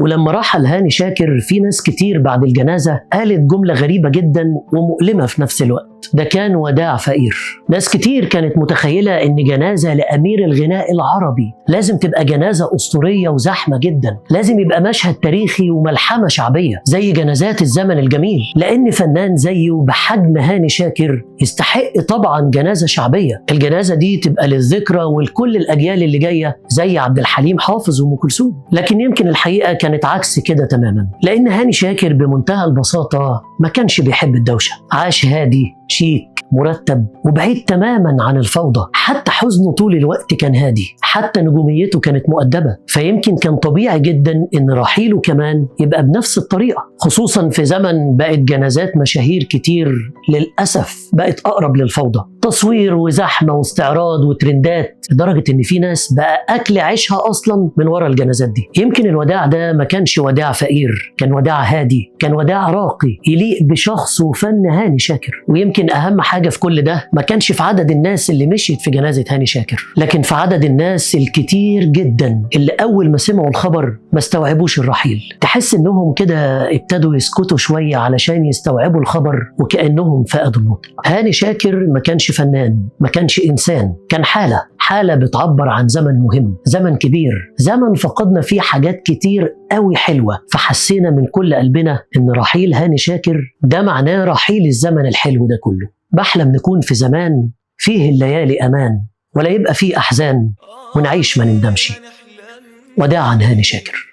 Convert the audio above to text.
ولما رحل هاني شاكر في ناس كتير بعد الجنازة قالت جملة غريبة جدا ومؤلمة في نفس الوقت: ده كان وداع فقير. ناس كتير كانت متخيلة ان جنازة لأمير الغناء العربي لازم تبقى جنازة أسطورية وزحمة جدا، لازم يبقى مشهد تاريخي وملحمة شعبية زي جنازات الزمن الجميل، لأن فنان زيه بحجم هاني شاكر يستحق طبعا جنازة شعبية. الجنازة دي تبقى للذكرى ولكل الأجيال اللي جاية زي عبد الحليم حافظ وأم كلثوم. لكن يمكن الحقيقة كانت عكس كده تماما، لأن هاني شاكر بمنتهى البساطة ما كانش بيحب الدوشة، عاش هادي شيك مرتب وبعيد تماما عن الفوضى. حتى حزنه طول الوقت كان هادي، حتى نجوميته كانت مؤدبة. فيمكن كان طبيعي جدا ان رحيله كمان يبقى بنفس الطريقة، خصوصا في زمن بقت جنازات مشاهير كتير للأسف بقت أقرب للفوضى، تصوير وزحمة واستعراض وترندات، لدرجة ان في ناس بقى أكل عيشها أصلا من ورا الجنازات دي. يمكن الوداع ده ما كانش وداع فقير، كان وداع هادي، كان وداع راقي يليق بشخص وفن هاني شاكر. ويمكن أهم حاجة في كل ده ما كانش في عدد الناس اللي مشيت في جنازة هاني شاكر، لكن في عدد الناس الكتير جدا اللي أول ما سمعوا الخبر ما استوعبوش الرحيل. تحس إنهم كده ابتدوا يسكتوا شوية علشان يستوعبوا الخبر، وكأنهم فقدوا النطق. هاني شاكر ما كانش فنان، ما كانش إنسان، كان حالة بتعبر عن زمن مهم، زمن كبير، زمن فقدنا فيه حاجات كتير قوي حلوة. فحسينا من كل قلبنا إن رحيل هاني شاكر ده معناه رحيل الزمن الحلو ده كله. بحلم نكون في زمان فيه الليالي أمان، ولا يبقى فيه أحزان، ونعيش ما نندمش. وداعا هاني شاكر.